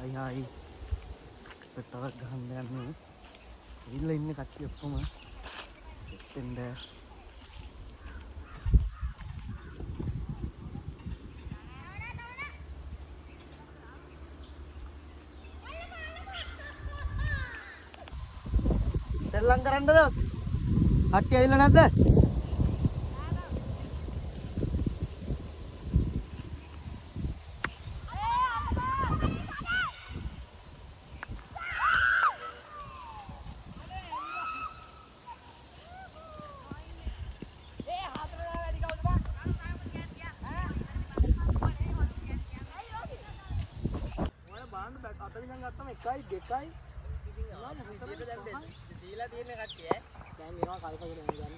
හයි හයි පෙට්ටාවක් ගහන්න යන්නේ. ඇවිල්ලා ඉන්නේ කට්ටිය ඔක්කොම සෙට් වෙන්න. සෙල්ලම් කරන්නද? කට්ටිය ඇවිල්ලා නැද්ද? ඔය බලන්න අත ඉඳන් ගත්තම 1යි 2යි දීලා තියෙන කට්ටිය ඈ. දැන් එනවා කල්පගෙන එන්න ගන්න.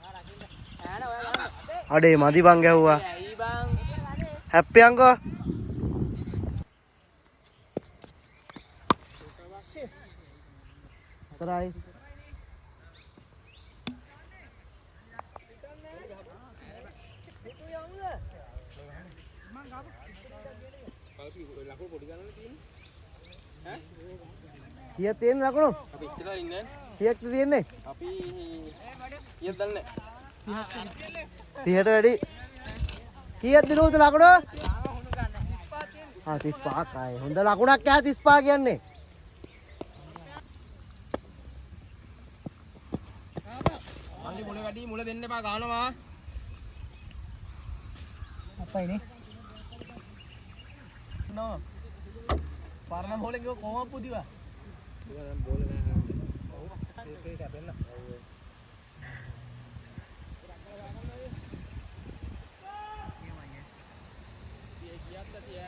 ඈ නෑ ඔයා ගන්න. අඩේ මදි බං ගැහුවා. ඇයි බං? හැප්පි අංකෝ. හතරයි. ලකුණු පොඩි ගණන් තියෙන්නේ. කීයක් තියෙන ලකුණු? අපි ඉච්චලා ඉන්නේ. කීයක්ද තියෙන්නේ? අපි කීයක් දන්නේ නැහැ. 30ට වැඩි. කීයක් දිනුවද ලකුණු? ආ 35ක් ආයේ. හොඳ ලකුණක් ඈ 35 කියන්නේ. මල්ලි මුල වැඩි මුල දෙන්න එපා ගානවා. අප්පයිනේ. නෝ. පරණ බෝලේ කිව්ව කොහොම පුදිවා? දැන් බෝල නෑ. ඔව්. ඒක කැපෙන්න. ඔව්. කීයක්ද තිය?